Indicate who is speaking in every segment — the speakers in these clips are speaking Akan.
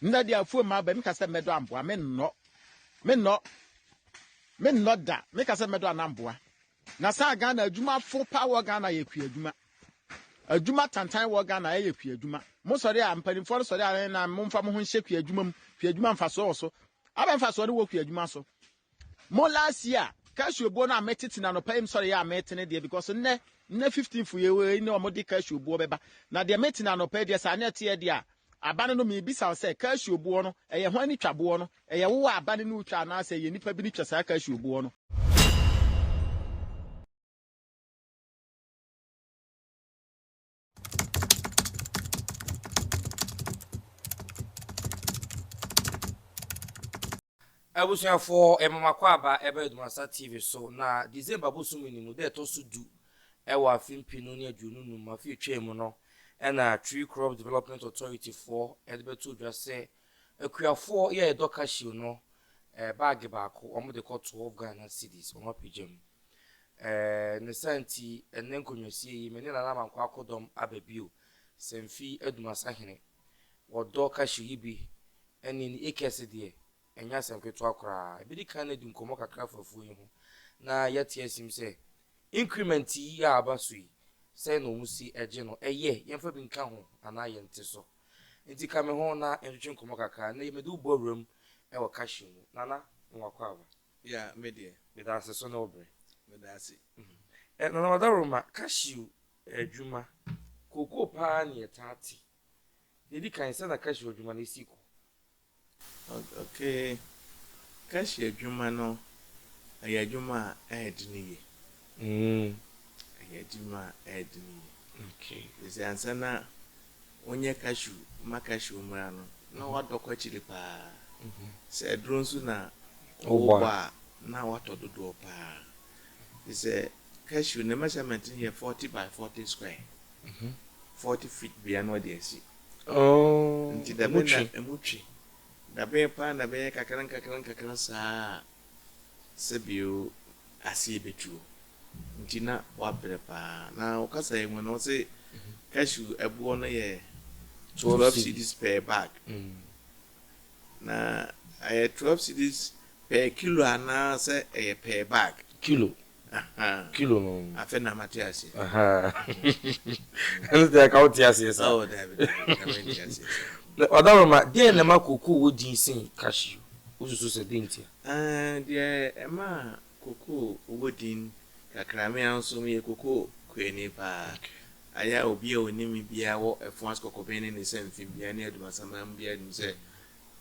Speaker 1: Nnɛ deɛ afuo mma aba meka sɛ mɛdɔ amboa mennɔ mennɔ mennɔ da meka sɛ mɛdɔ anamboa na saa Ghana adwuma fo paa wɔ Ghana yɛ kua adwuma adwuma tantan wɔ Ghana ɛyɛ kua adwuma mo sɔre a mpanimfoɔ no sɔre a na momfa mo ho nhyɛ kua adwuma mu kua adwuma mfasoɔ wɔ so abɛ mfasoɔ no wɔ kua adwuma so Mo last year cashew boɔ no a metete no anɔpa yi mesɔre yɛ a metene deɛ because nnɛ nnɛ 15 fo yɛ wei ne wɔn de cashew boɔ bɛba na deɛ metene anɔpa yi deɛ saa ne ɛteɛ deɛ a aba no no mebisa wo sɛ cashew boɔ no ɛyɛ hwan ne twa boɔ no ɛyɛ wo a aba no ne wotwa anaasɛ ɛyɛ nipa bi ne twa saa cashew boɔ no.
Speaker 2: Abusuafoɔ yɛma mo akwaaba ɛba Adumasa TV so na December bosome no mu da ɛtɔ so du ɛwɔ afe mpenu ne 25 afe etwaa mu no ɛna Tree Crops Development Authority foɔ ɛde bɛto dwa sɛ akuafoɔ yɛ ɛdɔ cashew no baage baako wɔn de kɔ 12 Ghana cedis wɔn apagya mu. Ne saa nti, ɛnnɛ nkonnwasie yi, me ne Nana Amankwaa Akodɔm aba bio, Samfi Adumasa hene. Wɔdɔ cashew yi bi ne ne acres deɛ, ɛnyɛ asɛm ketewa koraa. Yɛbɛdi kan adi nkɔmmɔ kakra afa afuo yi ho na yɛate asim sɛ increment yi a aba so yi, sɛn na wɔsi gye no, ɛyɛ yɛmfa bi nka ho anaa yɛnte so. Nti ka me ho na yɛntwetwe nkɔmmɔ kakra. Nnɛ yi mede wo bɔ awuram wɔ cashew mu. Nana, mewɔ akwaaba.
Speaker 3: Yeah, me deɛ.
Speaker 2: Meda ase so ne wo brɛ.
Speaker 3: Meda ase.
Speaker 2: Eh, Nana Wadaroma, cashew adwuma, kookoo paa ne yɛtaa te. Deɛ ɛdi kan, sɛn na cashew adwuma no si kɔ?
Speaker 3: Okay, cashew adwuma no, ɛyɛ adwuma a ɛyɛ den yie. Ɛyɛ adwuma a ɛyɛ den yie.
Speaker 2: Okay.
Speaker 3: Sɛ ansa na wonyɛ cashew ma cashew mmra no, na wadɔ kɔ akyiri paa. Sɛ aduro nso na wobɔ a, na watɔ dodoɔ paa. Te sɛ cashew ne measurement no yɛ 40 by 40 square. 40 feet bia na ɔde asi.
Speaker 2: Oh,
Speaker 3: Nti dabɛn na emu twe. Dabɛn paa na bɛyɛ kakra nkakra nkakra saa sɛbio aseɛ bɛtuo. Nti na wabrɛ paa. Na ɔkasa yi mu no ɔse cashew ɛboɔ no yɛ 12 cedis per bag. Na ɛyɛ 12 cedis per kilo anaasɛ ɛyɛ per bag?
Speaker 2: Kilo. Kilo no.
Speaker 3: Afei na mate aseɛ.
Speaker 2: Ɛno deɛ ka wote aseɛ saa.
Speaker 3: Oh, dabi dabi, na mente aseɛ saa.
Speaker 2: Ɔdaroma, deɛn na ɛma kokoo wɔ din sen cashew? Wosusu sɛ deɛn ntia?
Speaker 3: Deɛ ɛma kokoo wɔ din kakra, me ara nso meyɛ kokoo kuani paa. Ayɛ a obi a ɔnim me biara wɔ Ɛfoase Kɔkɔbɛn ne ne Samfi biara ne Adumasaman mu biara nim sɛ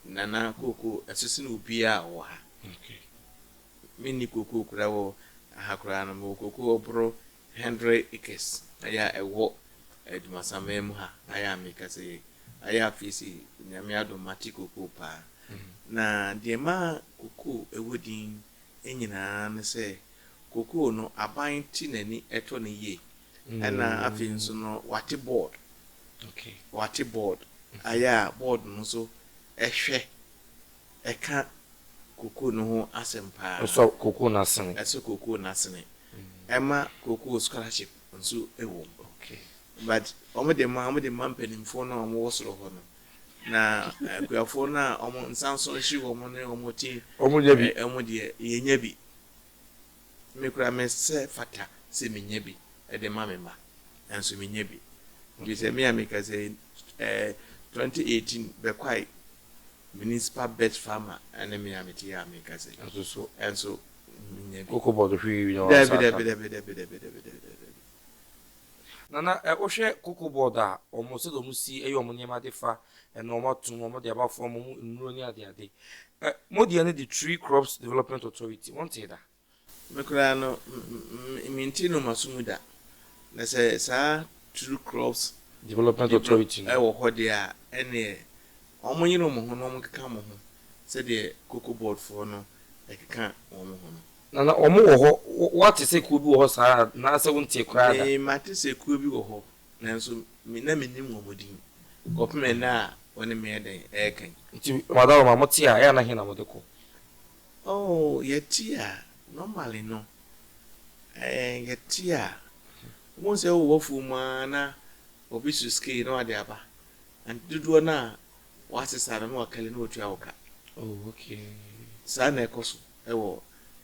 Speaker 3: Nana kookoo ɛso sene obiara a ɔwɔ ha. Menni kookoo koraa wɔ ha koraa no, mewɔ kookoo ɔboro 100 acres ayɛ a ɛwɔ Adumasaman mu ha ayɛ a mekasa yi. Ayɛ a afei sei Nyame adom mate kookoo paa. Na deɛ ɛma kookoo ɛwɔ din nyinaa ne sɛ kookoo no aban te n'ani tɔ no yie ɛna afei nso no wate board wate board ayɛ a board no nso ɛhwɛ ɛka kookoo no ho asɛm paa.
Speaker 2: Ɛsɔ kookoo no asene.
Speaker 3: Ɛsɔ kookoo no asene. Ɛma kookoo scholarship nso wɔ mu. But wɔn de ma wɔn de ma mpanimfoɔ no a wɔwɔ soro hɔ no. Na akuafoɔ no a wɔn nsa nso hye wɔn ne wɔn ti.
Speaker 2: Wɔn nya bi.
Speaker 3: Wɔn deɛ yɛnya bi. Me koraa mesɛ fata sɛ menya bi de ma me mma nanso mennya bi. Nti sɛ me a meka sɛ 2018 Bɛkwae Municipal Best Farmer ne me a mete yi a meka sɛ.
Speaker 2: Nso so.
Speaker 3: Nso mennya bi.
Speaker 2: Koko bɔdo hwee bi na wɔn nsa aka.
Speaker 3: Dabi dabi dabi dabi dabi dabi dabi.
Speaker 2: Nana ɛ wohwɛ koko board a wɔn sɛdeɛ wɔn si yɛ wɔn nneɛma de fa ɛno wɔn atum wɔn de aba fam wɔn nnuro ne ade ade ɛ mo deɛ no de Tree Crops Development Authority wɔn tee da.
Speaker 3: Me koraa no mente no m'aso mu da. Na sɛ saa Tree Crops
Speaker 2: Development Authority no.
Speaker 3: wɔ hɔ deɛ a ɛneɛ wɔn nyere wɔn ho na wɔn keka wɔn ho sɛdeɛ Cocoa Board foɔ no keka wɔn ho no.
Speaker 2: Nana, wɔn wɔ hɔ, woate sɛ kuo bi wɔ hɔ saa anaasɛ wontee koraa da?
Speaker 3: Me, mate sɛ kuo bi wɔ hɔ, nanso me, na mennim wɔn din, kɔpem ɛnnɛ a wo ne me yɛ dɛn ɛreka yi.
Speaker 2: Nti, Madaroma, mote a, ɛyɛ a na he na mode kɔ?
Speaker 3: Oh, yɛte a, normally no, eh, yɛte a, wobɛhu sɛ wowɔ afuo mu ara na obi so scale na wade aba, and dodoɔ no a. Wasesa no na wakali na watua wo ka.
Speaker 2: Oh okay.
Speaker 3: Saa na ɛkɔ so wɔ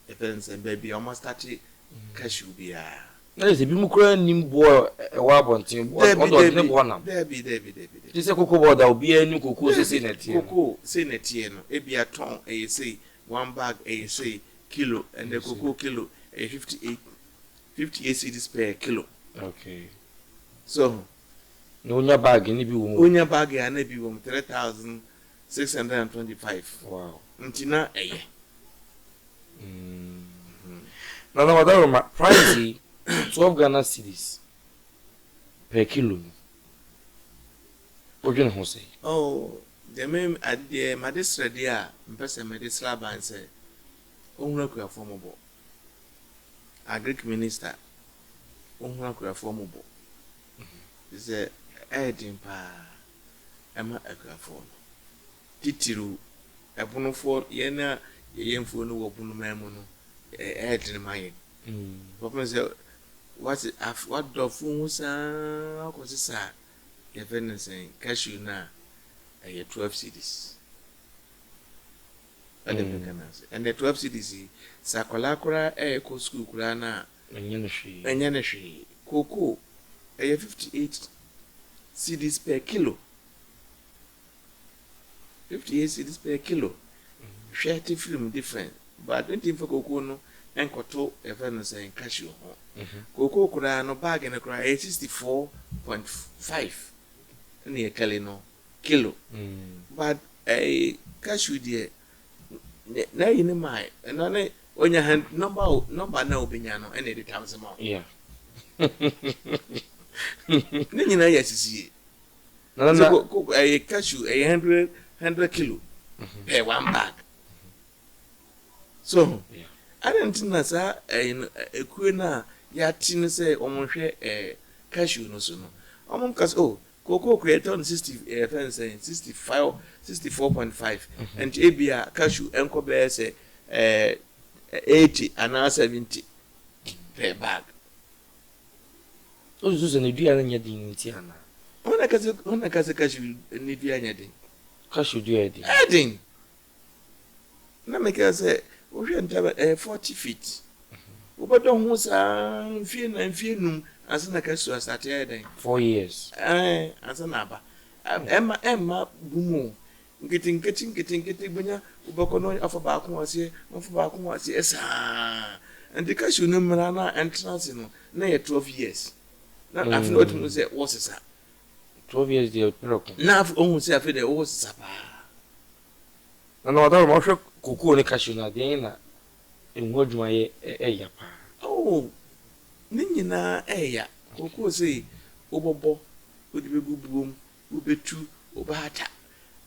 Speaker 3: yɛfrɛ no sɛn baabi a wɔn astate cashew biara.
Speaker 2: Na kyerɛ sɛ ebinom koraa nnim boɔ a ɛwɔ abɔnten, boɔ
Speaker 3: Dabi
Speaker 2: wɔn de wɔde ne
Speaker 3: dabi
Speaker 2: boɔ nam.
Speaker 3: dabi dabi dabi
Speaker 2: Te
Speaker 3: dabi.
Speaker 2: sɛ koko boɔ da obiara nim kokoo sɛ
Speaker 3: Dabi
Speaker 2: sei na ɛteɛ no.
Speaker 3: kokoo sei na ɛteɛ no ebia tɔn ɛyɛ sei, one bag ɛyɛ sei, kilo ɛnɛ
Speaker 2: Ɛyɛ sei.
Speaker 3: kokoo kilo ɛyɛ 58 58 cedis per kilo.
Speaker 2: Okay.
Speaker 3: So ho.
Speaker 2: Na wonya bag no bi wɔ mu.
Speaker 3: Wonya bag a na bi wɔ mu 3,625.
Speaker 2: Wow.
Speaker 3: Nti na ɛyɛ.
Speaker 2: Nana Wadaroma, price yi, 12 Ghana cedis per kilo no, wodwene ho sɛn?
Speaker 3: Oh, deɛ me, deɛ m'ade srɛ deɛ a mpɛ sɛ mede srɛ aban sɛ ɔnhunu akuafoɔ mmɔbɔ. Agric minister, ɔnhunu akuafoɔ mmɔbɔ. Efisɛ ɛyɛ den paa ma akuafoɔ no, titiriw ɛbonofoɔ, yɛn a yɛyɛ mfuo no wɔ bonoman mu no, ɛyɛ den ma yɛn. Kɔpem sɛ wate af wadɔ afuo ho saa kɔsesa a yɛfrɛ no sɛn cashew no a ɛyɛ 12 cedis. Ɛde meka no ase. Ɛnɛ 12 cedis yi, sɛ akwadaa koraa ɛrekɔ sukuu koraa no a,
Speaker 2: Ɛnyɛ no hwee.
Speaker 3: Ɛnyɛ no hwee. Cocoa, ɛyɛ 58 cedis per kilo. 58 cedis per kilo. Hwɛ te firi mu different. But ntumi fa cocoa no nkɔto yɛfrɛ no sɛn cashew ho. Cocoa koraa no bag no koraa ɛyɛ 64.5 ɛna yɛkali no kilo. But ɛyɛ cashew deɛ n'ayi no maa ɛno ne onya hand number o number na obenya no ɛna ɛde tam sɛ ma wo.
Speaker 2: Yeah.
Speaker 3: Ne nyinaa yɛ asisie.
Speaker 2: Na
Speaker 3: Sɛ
Speaker 2: na
Speaker 3: ko ko ɛyɛ cashew ɛyɛ 100 kilo per one bag. So adɛn nti na saa ɛyi no ekuo no a yɛate no sɛ wɔn hwɛ cashew no so no wɔn nka sɛ oh kookoo kura yɛtɔ no 60 ɛyɛ fɛn sɛn 65 64.5 nti ebia cashew ɛnkɔ bɛyɛ sɛ 80 anaa 70 per bag.
Speaker 2: Osusu sɛ ne dua no nyɛ den nti anaa?
Speaker 3: Wɔn na kase cashew ne dua nyɛ den.
Speaker 2: Cashew dua yɛ den.
Speaker 3: Ɛyɛ den. Na meka sɛ wohwɛ ntam ɛyɛ 40 feet. Wobɛdɔ ho saa mfie na mfie num ansa na cashew asate ayɛ den.
Speaker 2: 4 years.
Speaker 3: Ansa na aba. Ɛmma bu mu o. Nketenkete nketenkete bɛnya wobɛkɔ na afa baako wɔ aseɛ na afa baako wɔ aseɛ saa. Nti cashew no mmara na ɛntena ase no na yɛ 12 years. Na afei na watumi sɛ wɔsesa.
Speaker 2: 12 years deɛ prɛko.
Speaker 3: Na afei ohun sɛ afei deɛ wɔsesa paa.
Speaker 2: Na na Wadaroma wohwɛ kokoo ne cashew no a deɛn na ɛho adwuma yɛ ɛya paa?
Speaker 3: Oh, ne nyinaa ɛya. Kokoo sei wobɔbɔ wode bɛgu buom wobɛtu wobɛhata.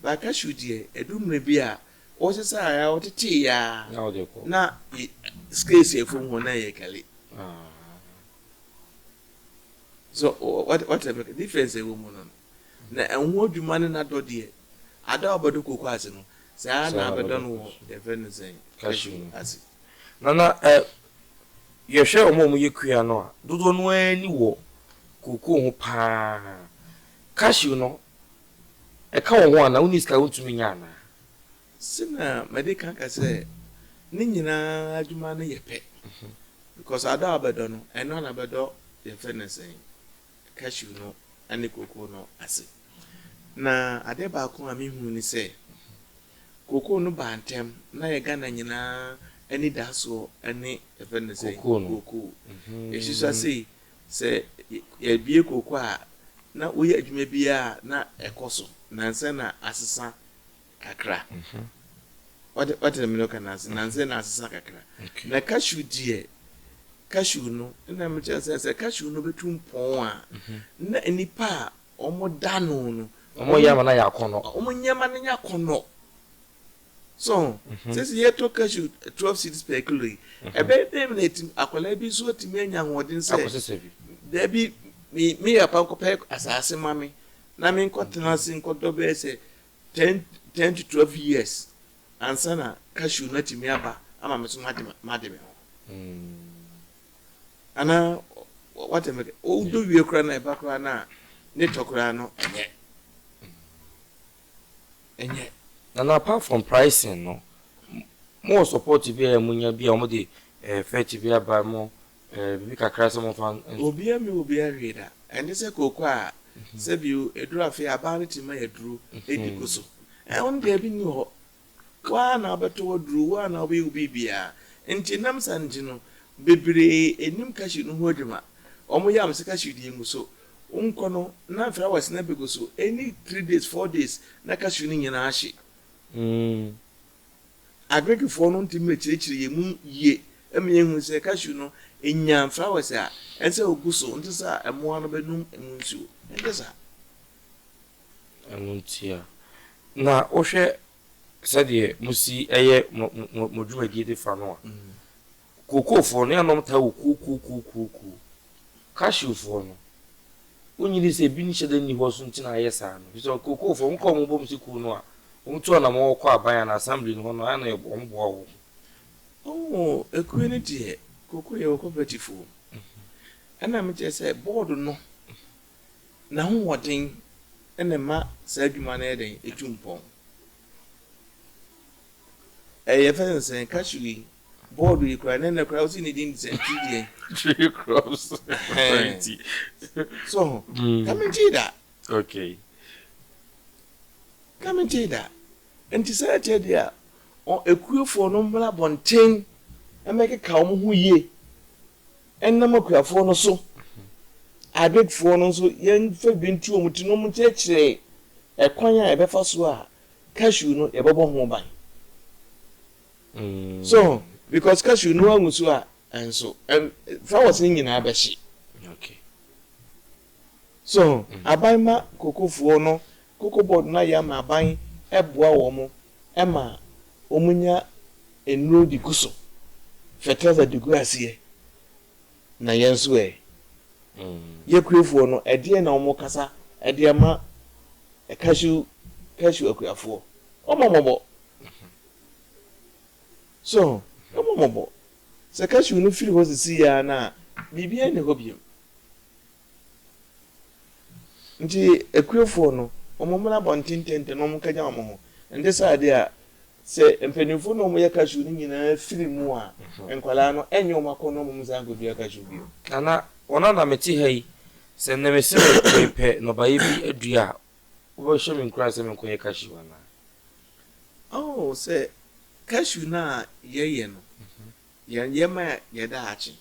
Speaker 3: Ba cashew deɛ ɛdu mmerɛ bi a wɔsesa a wɔtetee ya
Speaker 2: Na wode kɔ.
Speaker 3: na scales ɛfam hɔ na ɛyɛ kale.
Speaker 2: Ah.
Speaker 3: So what what difference ɛwɔ mu no. Na ɛho adwuma ne n'adɔ deɛ ada a wɔbɛdɔ kokoo ase no saa na abɛdɔ no wɔ yɛfrɛ no sɛn
Speaker 2: Cashew
Speaker 3: ase.
Speaker 2: Nana yɛhwɛ wɔn a wɔyɛ kua no a dodoɔ no ara ani wɔ kokoo ho paa. Cashew no ɛka wɔn ho anaa wonni sika wontumi nyɛ anaa?
Speaker 3: Sɛnea mɛde ka ka sɛ ne nyinaa adwuma no yɛ pɛ because ada a wɔbɛdɔ no ɛno na bɛdɔ yɛfrɛ no sɛn cashew no ne kokoo no ase. Na adeɛ baako a mehu ne sɛ kokoo no baa ntɛm na yɛ Ghana nyinaa ani da soɔ ne yɛfrɛ no sɛn
Speaker 2: Kokoo no.
Speaker 3: kokoo. Yɛhyehyɛ ase sɛ yɛbie kokoo a na woyɛ adwuma biara na ɛkɔ so nansa na asesa kakra. Wate wate na mene ka na ase nansa na asesa kakra. Na cashew deɛ cashew no na mekyerɛ sɛ sɛ cashew no bɛtu mpɔn a na nipa a wɔn da no no
Speaker 2: Wɔn yɛ ama no ayɛ akɔnɔ.
Speaker 3: wɔn nneɛma no nyɛ akɔnɔ. So sɛ yɛtɔ cashew 12 cedis per kilo yi ɛbɛyɛ dɛn na eti akwadaa bi nso atumi anya ahoɔden sɛ
Speaker 2: Akɔsesa bi.
Speaker 3: dabi mi mi yɛ papa nkɔpɛ asase ma mi na mi nkɔtena ase nkɔdɔ bɛyɛ sɛ 10 to 12 years ansa na cashew no atumi aba ama mi so ma de ma de mi ho. Anaa wate mɛ wodɔ wie koraa na ɛba koraa na ne tɔ koraa no ɛnyɛ. Ɛnyɛ.
Speaker 2: Nana apart from pricing no, mo wɔ support bi a mo nya bi a wɔn de fɛt bi aba mo biribi kakra sɛ mo fa.
Speaker 3: Obiara mi obiara hwee da. Ɛnte sɛ kooko a sɛbi eduru afei aban no tumi ma yɛ duro edi gu so. Ɛno deɛ ebi nni hɔ. Wo ara na wobɛtɔ w'aduro, wo ara na wobɛyɛ wo biribiara. Nti nam saa nti no, bebree nnim cashew no ho adwuma. Wɔyɛ a wɔsɛ cashew deɛ ngu so. Wonkɔ no na flowers no abɛgu so. Ɛnni 3 days, 4 days na cashew no nyinaa ahye. Agrikfoɔ no ntumi mmɛkyerɛkyerɛ yɛn mu yie ma yɛhu sɛ cashew no nya flowers a ɛnsɛ sɛ ɔgu so nte sɛ a mmoa no bɛnom mu nsuo. Ɛnte saa.
Speaker 2: Ɛno nti a. Na wohwɛ sɛdeɛ mosi yɛ mo mo mo dwumadie de fa no a, kookoofoɔ no yɛnom taa wɔ kuo kuo kuo kuo kuo. Cashewfoɔ no, wonnye di sɛ ebi nhyɛ da nni hɔ so nti na ayɛ saa no? Ɛfiri sɛ kookoofoɔ, wɔka wɔn bom sɛ kuo no a, wɔtu anamɔn kɔ aban anaa assembly no hɔ no, ayɛ na wɔboa wɔn.
Speaker 3: Oh, ekuo no deɛ, kookoo yɛwɔ cooperative wɔ mu. Ɛna mekyerɛ sɛ board no n'ahoɔden na ɛma saa adwuma no yɛ dɛn, ɛtu mpɔn. Ɛyɛ fɛ sɛ sɛn cashew yi, board yi koraa, ne nnɛ koraa wosi ne din de sɛn tree deɛn?
Speaker 2: Tree crops authority.
Speaker 3: So, ka mentee da. Ka mentee da. Nti sɛ ɛkyɛ deɛ a, ekuofoɔ no mmra abɔnten mmɛkeka wɔn ho yie ɛnam akuafoɔ no so. Agrikfoɔ no nso yɛmfa bi nto wɔn ti na wɔn nkyerɛkyerɛ ɛkwan a yɛbɛfa so a cashew no yɛbɛbɔ ho ban. So because cashew no angu so a ɛnso flowers no nyinaa bɛhye. So aban ma kokofoɔ no, cocoa board no ayɛ ama aban ɛboa wɔn ɛma wɔn nya nnuro de gu so, fertilizer de gu aseɛ. Na yɛn nso ɛ, yɛ kuafoɔ no, ɛdeɛ na wɔn kasa ɛde ama cashew akuafoɔ? Wɔn mmɔbɔ. So wɔn mmɔbɔ sɛ cashew no firi hɔ sisi ya na biribiara nni hɔ bio. Nti akuafoɔ no, wɔn mmra abɔnten ntɛntɛm na wɔn nkagya wɔn ho. Nte saa deɛ a, sɛ mpanimfoɔ na wɔyɛ cashew no nyinaa firi mu a, nkwadaa no ɛnyɛ wɔn akɔnnɔ mmom nsan nkɔdua cashew bio.
Speaker 2: Nana, wɔn a na mete ha yi, sɛ nnɛ mese mepɛ nnɔbaeɛ bi adua a, wobɛhyɛ me nkuran sɛ menkɔyɛ cashew anaa?
Speaker 3: Oh, sɛ cashew no a yɛyɛ no, yɛn yɛ ma yɛ daakye.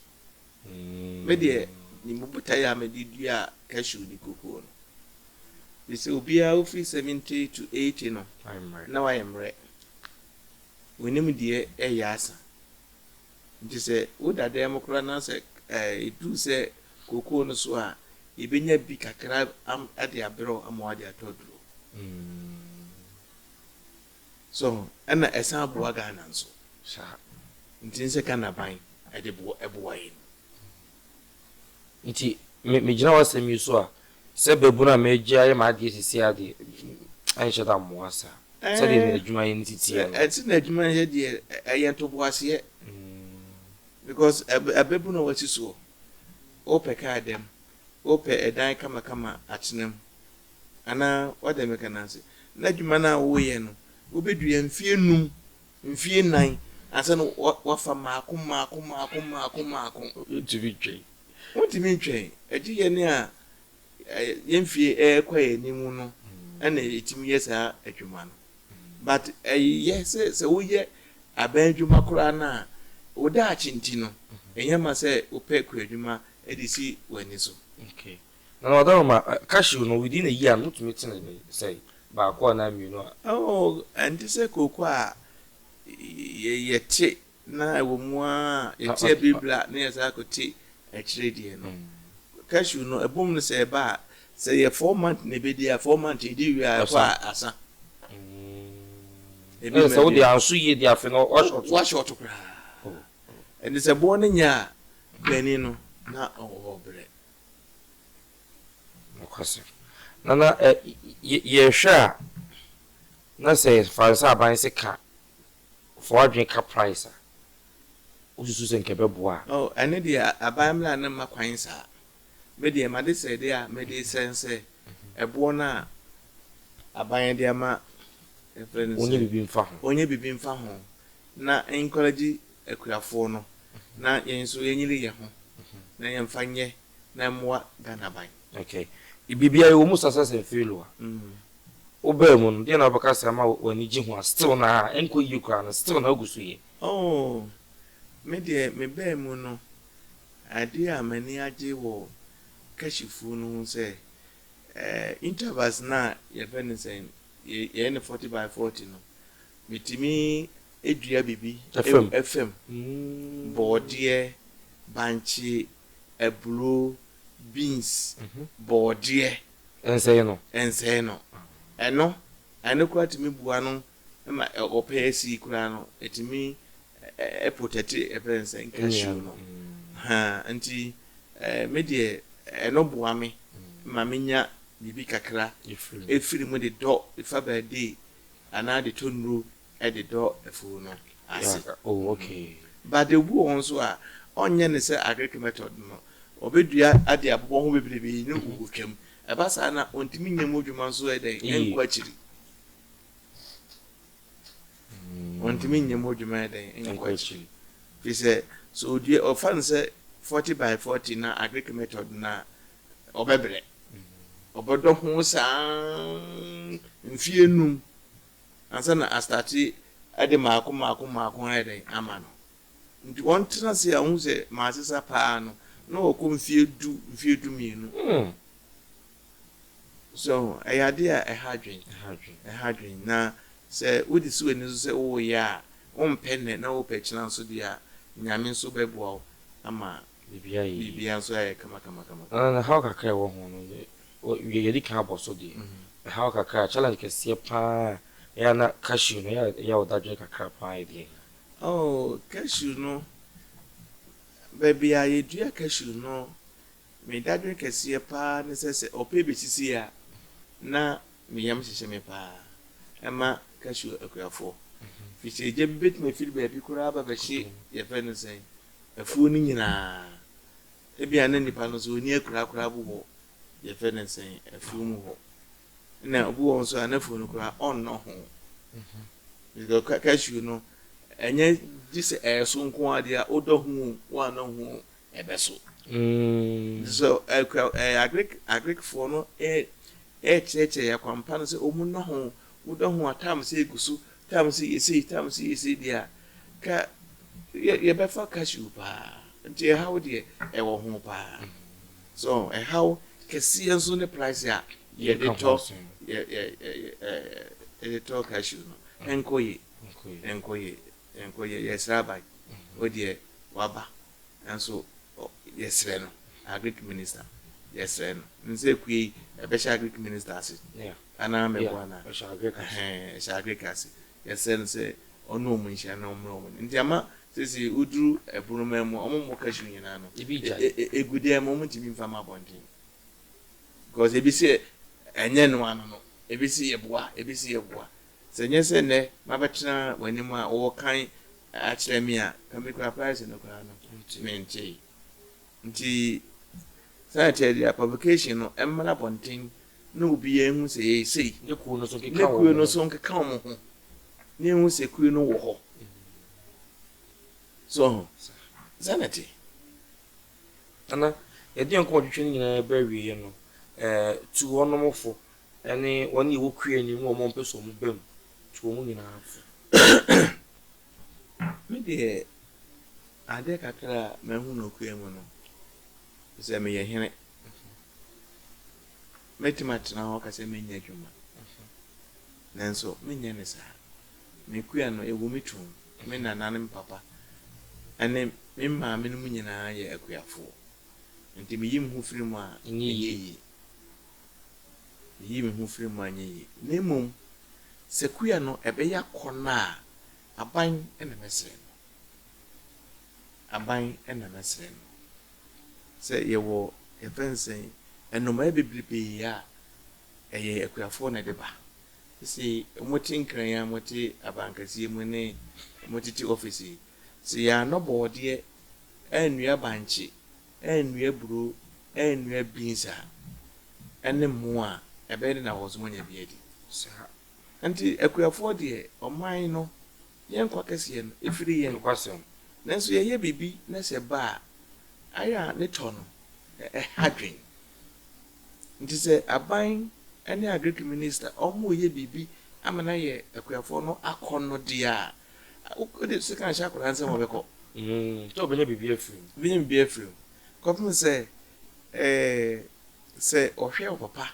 Speaker 3: Me deɛ, ne mu botaeɛ a mede dua cashew ne cocoa no, de sɛ obiara wofiri 70 to 80 no na wayɛ mmerɛ. W'anim deɛ ɛyɛ asa. Nti sɛ woda dan mu koraa na sɛ ɛduru sɛ cocoa no so a, yɛbɛnya bi kakra de abrɛ wo ama wode atɔ aduro. So ɛna ɛsan boa Ghana nso.
Speaker 2: Saa.
Speaker 3: Nti sɛ Ghana ban ɛde boa ɛboa yɛn.
Speaker 2: Nti me megyina w'asɛm yi so a, sɛ babunu a megye ayɛ m'adeɛ sisi adeɛ ɛnhyɛ da mmoa saa. Sɛdeɛ na adwuma yɛ ne titiɛ no.
Speaker 3: Ɛte na adwuma yɛ deɛ, ɛyɛ ntoboaseɛ. Because ababunu a wasi soɔ, wopɛ kaa dɛm, wopɛ ɛdan kamakama atena mu, anaa wada meka no ase. Na adwuma no a woyɛ no, wobɛdua mfie 5, mfie 4 ansa na wafa maako maako maako maako maako.
Speaker 2: Wontumi ntwɛn.
Speaker 3: Wontumi ntwɛn. Ɛgye yɛn a yɛn fie ɛrekɔ yɛn anim no ɛna yɛtumi yɛ saa adwuma no. But ɛyɛ sɛ woyɛ aban adwuma koraa no a, wo daakye nti no, ɛnyɛ ma sɛ wopɛ kua adwuma de si w'ani so.
Speaker 2: Okay. Na ɔdaroma, cashew no within a year no wotumi tene ne sɛ baako anaa mmienu a?
Speaker 3: Oh, ɛnte sɛ kooko a yɛte na ɛwɔ mu a yɛte abiribira na yɛsan akɔte akyire deɛ no. Cashew no, ɛbom no sɛ ɛba a, sɛ yɛ 4 months na ɛbɛdi a, 4 months yɛdi wie a, ɛkɔ a asa.
Speaker 2: Ebi sɛ wode anso yie de afe no wahyɛ ɔto.
Speaker 3: Wahyɛ ɔto koraa. Ɛnti sɛ boɔ no nyɛ a, bɛni no na ɔwɔ hɔ brɛ.
Speaker 2: Nokwasɛm. Nana, yɛhwɛ a, na sɛ fa nsa aban se ka fa w'adwene ka price a, wosusu sɛ nka ɛbɛboa a?
Speaker 3: Oh, ɛne deɛ aban mmra no mma kwan saa. Me deɛ made sɛ deɛ a mede sɛn sɛ ɛboɔ no a aban de ama. yɛfrɛ no
Speaker 2: Ɔnyɛ
Speaker 3: sɛ
Speaker 2: biribi mfa ho.
Speaker 3: ɔnyɛ biribi mfa ho na encourage akuafoɔ no na yɛn nso yɛnyere yɛn ho na yɛmfa nyɛ na mmoa Ghana ban.
Speaker 2: Okay. Biribiara ɛwɔ mu success and failure. Wobaa mu no, deɛ na wobɛka sɛ ama w'ani gye ho a still na ɛnkɔ yie koraa no, still na wogu so yɛ?
Speaker 3: Oh, me deɛ mebaa mu no, adeɛ a m'ani agye wɔ cashew no ho sɛ intervals no a yɛfrɛ no sɛn, yɛyɛ no 40 by 40 no, metumi dua biribi
Speaker 2: Ɛfam.
Speaker 3: Ɛfam. Bɔɔdeɛ, bankye, aburo, beans, bɔɔdeɛ.
Speaker 2: Ɛnsɛe no.
Speaker 3: Ɛnsɛe no. Ɛno koraa tumi boa no ma ɔpɛ asi koraa no, ɛtumi protect ɛfrɛ no sɛ cashew no. Ha, nti me deɛ ɛno boa me ma menya biribi kakra ɛfiri mu de dɔ fa baabi anaa de tɔ nnuro de dɔ afuo no ase.
Speaker 2: Oh, okay.
Speaker 3: But ebi wɔ hɔ nso a ɔnyɛ ne sɛ agric method no, ɔbɛdua ade abobɔ ho bebrebe ne ɔtwam. Ɛba saa na ɔntumi nyɛ mu adwuma nso ɛdɛn ɛnkɔ akyiri. Ɔntumi nyɛ mu adwuma ɛdɛn ɛnkɔ akyiri. Fi sɛ so odua ɔfa no sɛ 40 by 40 na agric method na ɔbɛbrɛ. Ɔbɛdɔ ho saa mfie 5 ansa na astart ɛde maako maako maako ayɛ dɛn ama no. Nti wɔntena ase a wohu sɛ maasesa paa no na wɔkɔ mfie 10, mfie 12. So ɛyɛ adeɛ a ɛha adwen. Ɛha adwen. Na sɛ wode si w'ani so sɛ woyɛ a wompɛ nnɛ na wopɛ kyena nso deɛ a, Nyame nso bɛboa wo ama biribiara nso ayɛ kama kama kama.
Speaker 2: Na haw kakra ɛwɔ ho no, yɛdi kan abɔ so deɛ. Haw kakra, challenge kɛseɛ paa ɛyɛ na cashew no ɛyɛ wo dadwen kakra paa yɛ deɛ.
Speaker 3: Oh, cashew no, baabi a yɛdua cashew no, me dadwen kɛseɛ paa ne sɛ ɔpɛ bɛsisi a na me yam hyehyɛ me paa ɛma cashew akuafoɔ. Firi sɛ egya bi bɛtumi afiri baabi koraa ba bɛhye yɛfrɛ no sɛn afuo no nyinaa. Ebia na nipa no nso ɔni akura koraa bi wɔ yɛfrɛ no sɛn afuo mu hɔ. Na obi wɔ nso a n'afuo no koraa ɔnnɔ ho. Because cashew no ɛnyɛ gye sɛ ɛso nko ara deɛ a wodɔ ho o, woannɔ ho o, ɛbɛso. So akura ɛɛ agricfoɔ no ɛɛkyerɛkyerɛ yɛ akwampa no sɛ ɔmo nnɔ ho, wodɔ ho a time sɛ egu so, time sɛ yɛsei, time sɛ yɛsei deɛ a ka yɛbɛfa cashew paa. Nti ɛhaw deɛ ɛwɔ ho paa. So ɛhaw kɛseɛ nso ne price a yɛde tɔ yɛ yɛ yɛ yɛde tɔ cashew no ɛnkɔ yie, ɛnkɔ yie, ɛnkɔ yie. Yɛsrɛ aban, o deɛ waba nso yɛsrɛ no, agric minister yɛsrɛ no. Nsɛ kue yi ɛbɛhyɛ agric minister ase anaa mɛboa anaa ɛhyɛ agric ase. Yɛsrɛ no sɛ ɔne ɔmo nhyia na ɔmo ɔmo nti ama sisi woduru ɛboroma mu ɔmo mo cashew nyinaa no egu dan mu, ɔmo ntumi nfa ma abɔnten because ebi sɛ ɛnyɛ no ano no, ebi si yɛ boa, ebi si yɛ boa. Sɛ nyɛ sɛ nnɛ mabɛtena w'anim a wɔwɔ kan akyerɛ me a kame kura price no koraa no mente. Nti saa kyerɛ deɛ publication no ɛmmra abɔnten na obiara ehu sɛ yɛ sei.
Speaker 2: Ne kuo no so nkeka
Speaker 3: ne kuo no so nkeka wɔn ho na ehu sɛ kuo no wɔ hɔ so saa na te.
Speaker 2: Nana, yɛde yɛn nkɔmmɔ twitwi no nyinaa bɛ awie no, tu wɔnom fo ɛne wɔn a ɛwɔ kua anim wɔn a wɔmpɛ sɛ wɔn ba mu, tu wɔn nyinaa fo.
Speaker 3: Me deɛ adeɛ kakra a mahu no kua mu no sɛ meyɛ hene, mɛtumi atena hɔ kasa menyɛ adwuma, nanso menyɛ ne saa. Me kua no ɛwɔ me tum, me nana ne me papa ɛne me maame no mu nyinaa yɛ akuafoɔ, nti meyi me ho firi mu a ɛnyɛ yie. Meyi me ho firi mu a ɛnyɛ yie. Na mmom sɛ kua no ɛbɛyɛ akɔnnɔ a, aban ɛna mɛsrɛ no, aban ɛna mɛsrɛ no sɛ yɛwɔ yɛfrɛ no sɛn nnomaa bebrebee a ɛyɛ akuafoɔ na ɛde ba. Sɛ mote Nkran a mote abankɛseɛ mu ne motete office yi, sɛ yɛanɔ bɔɔdeɛ annua bankye annua aburo annua beans a ɛne mmoa a ɛbɛyɛ de na wɔ so moanya bi adi.
Speaker 2: Saa.
Speaker 3: Nti akuafoɔ deɛ, ɔman no, yɛn nkwa kɛseɛ no, ɛfiri yɛn.
Speaker 2: Nokwasɛm.
Speaker 3: Nanso yɛyɛ biribi na sɛ ɛba a, ayɛ a ne tɔ no, ɛha dwen. Nti sɛ aban ne agric minister wɔreyɛ biribi ama no ayɛ akuafoɔ no akɔnnɔ deɛ a, wode sekan hyɛ akwadaa nsam a ɔbɛkɔ.
Speaker 2: Sɛ ɔbɛnya biribi afiri mu.
Speaker 3: Ɔbɛnya biribi afiri mu. Kɔpem sɛ ɛɛ sɛ ɔhwɛ ɔpapa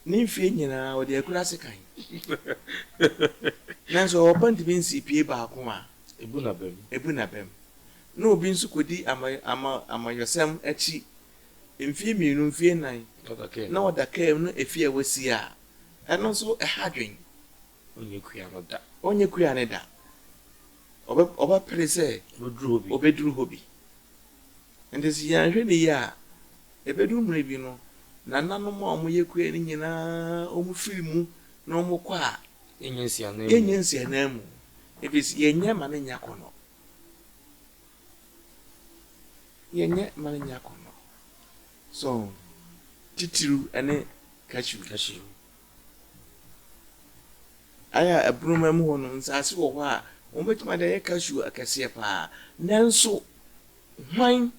Speaker 3: ne mfeɛ nyinaa ɔde akura sekan. Nanso ɔpapa ntumi nsi pie baako a.
Speaker 2: Ebu n'abam.
Speaker 3: Ebu n'abam. Na obi nso kɔdi ama ama amanyɔsɛm akyi mfeɛ mmienu, mfeɛ nnan na ɔda kaa mu na efie a wasi a, ɛno nso ɛha adwene.
Speaker 2: Ɔnyɛ kua no da.
Speaker 3: Ɔnyɛ kua no da. Ɔbɛ ɔbɛpere sɛ ɔbɛduru hɔ bi. Nti sɛ yɛanhwɛ no yie a, ɛbɛduru mmerɛ bi no, nananom a wɔyɛ kua no nyinaa wɔfiri mu na wɔkɔ a,
Speaker 2: Yɛnyɛ nsiananmu.
Speaker 3: Yɛnyɛ nsiananmu. Ɛfiri sɛ yɛnyɛ ma no nyɛ akɔnnɔ. Yɛnyɛ ma no nyɛ akɔnnɔ. So titiriw ne cashew.
Speaker 2: Cashew.
Speaker 3: Ayɛ a aburoma mu hɔ no, nsaase wɔ hɔ a wɔbɛtumi de ayɛ cashew akɛseɛ paa. Nanso hwan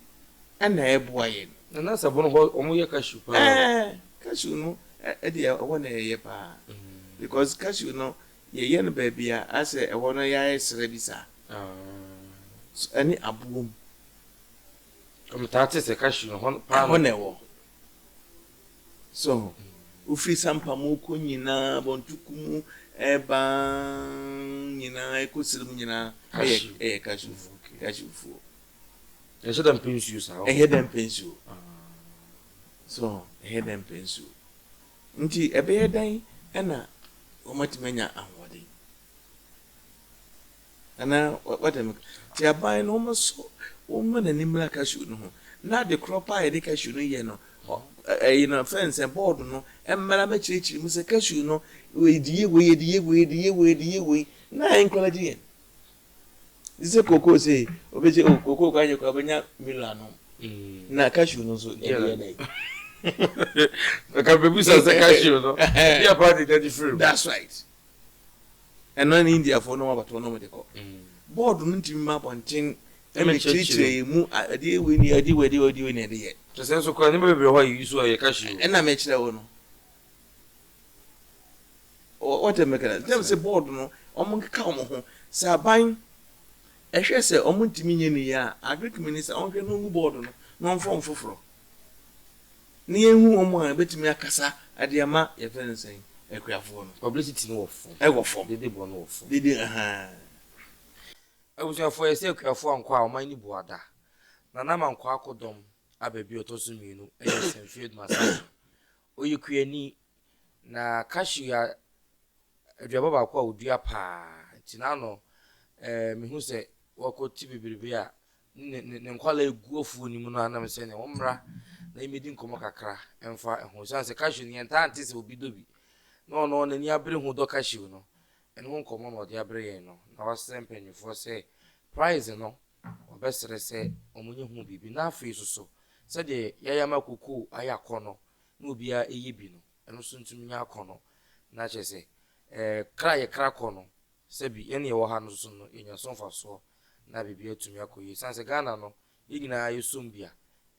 Speaker 3: na ɛboa yɛn?
Speaker 2: Na na sɛ bono hɔ wɔyɛ cashew paa.
Speaker 3: Ɛɛ, cashew no deɛ ɛhɔ na yɛyɛ paa. Because cashew no yɛyɛ no baabi a asɛ ɛhɔ no yɛayɛ serɛ bi saa. So ɛne aboɔ mu.
Speaker 2: Metaa te sɛ cashew no hɔ paa.
Speaker 3: Ɛhɔ na ɛwɔ. So wofiri Sampa mu kɔ nyinaa, Bɔntuku mu ɛba nyinaa ɛkɔ Siri mu nyinaa ɛyɛ ɛyɛ cashew cashew fuo.
Speaker 2: Ɛhyɛ dɛ mpɛ nsuo saa.
Speaker 3: Ɛyɛ dɛ mpɛ nsuo. So ɛyɛ dɛ mpɛ nsuo. Nti ɛbɛyɛ dɛn ɛna wɔatumi anya ahoɔden? Anaa wate me nti aban no wɔn so wɔn ma n'ani mmra cashew no ho na ade korɔ paa a yɛde cashew no yɛ no ɛyi no fɛn sɛ board no mmra mɛkyerɛkyerɛ mu sɛ cashew no yɛde yɛ wei yɛde yɛ wei yɛde yɛ wei yɛde yɛ wei na encourage yɛn te sɛ koko sei obi sɛ oh koko kɔ anyɛ kɔ abɛnya milo anom na cashew no nso yɛde yɛ dɛn.
Speaker 2: Nka bɛbisa sɛ cashew no yɛ paa de dadi firi mu.
Speaker 3: That's right. Ɛno ne Indiafoɔ no abatoɔ no wɔde kɔ. Board no ntumi mma abɔnten mmɛkyerɛkyerɛ yɛn mu adeɛ wei ni adeɛ wei adeɛ wei adeɛ wei na yɛde yɛ.
Speaker 2: Kyerɛ sɛ nso koraa nneɛma bebree wɔ hɔ a yɛyi so a ɛyɛ cashew.
Speaker 3: Ɛna mekyerɛ wo no. Wɔte me kra. Nti sɛ board no wɔn nkeka wɔn ho. Sɛ aban ɛhwɛ sɛ wɔn ntumi nyɛ ne yie a, agric minister ɔnhwɛ na ɔngu board no na ɔmfa wɔn foforɔ. Na yɛnhu wɔn a yɛbɛtumi akasa de ama yɛfrɛ no sɛn akuafoɔ no.
Speaker 2: Publicity no wɔ fam.
Speaker 3: Ɛwɔ fam.
Speaker 2: Dede bɔ no wɔ fam.
Speaker 3: Dede ahaa.
Speaker 2: Abusuafoɔ yɛsɛ akuafoɔ ankɔ a ɔman no bu ada. Nana Mankwaa Akodɔm aba bio ɔtɔ so mmienu yɛ Sɛmfiri Adumasafo. Ɔyɛ kuani na cashew yɛ aduaba baako a ɔdua paa nti n'ano eh, mehu sɛ wakɔti bebrebe a ne ne ne nkwadaa egu afuo no mu no a na mesɛ nea wɔmmra na yɛmmɛdi nkɔmmɔ kakra mfa ho ɛsiane sɛ cashew no yɛntaa nte sɛ obi dɔ bi na ɔno n'ani abere ho dɔ cashew no ɛno ho nkɔmmɔ na ɔde abere yɛn no na wasrɛ mpanyinfoɔ sɛ prize no ɔbɛsrɛ sɛ wɔnyɛ ho biribi na afei nso so sɛdeɛ yɛayɛ ama kokoo ayɛ akɔnɔ na obiara ɛyɛ bi no ɛno nso ntumi nyɛ akɔnɔ na kyerɛ sɛ ɛɛ kra yɛ kra kɔ no sɛbi yɛn yɛwɔ ha no nso no yɛnya so mfasoɔ na biribi atumi akɔ yie. Ɛsiane sɛ Ghana no, yɛn nyinaa yɛsom bi a,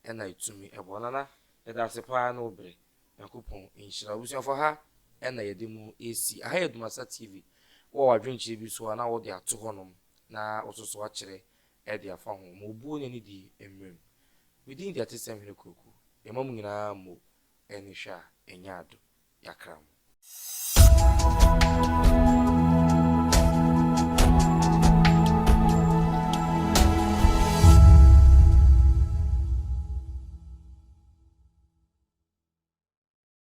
Speaker 2: ɛna ɛtumi boa. Nana, yɛda ase paa ne wo berɛ. Nyankopɔn nhyira wo. Abusuafoɔ ha ɛna yɛde mo resi. Aha yɛ Dumasa TV. Wowɔ w'adwenkyerɛ bi so a na wode ato hɔnom na wo nso so woakyerɛ de afa ho. Ma obuo ne anidie mmra mu. Me din de Atesɛm Hene Kwaku. Yɛma mo nyinaa mmo ne hwɛ a ɛnyɛ ado. Yɛakra mo.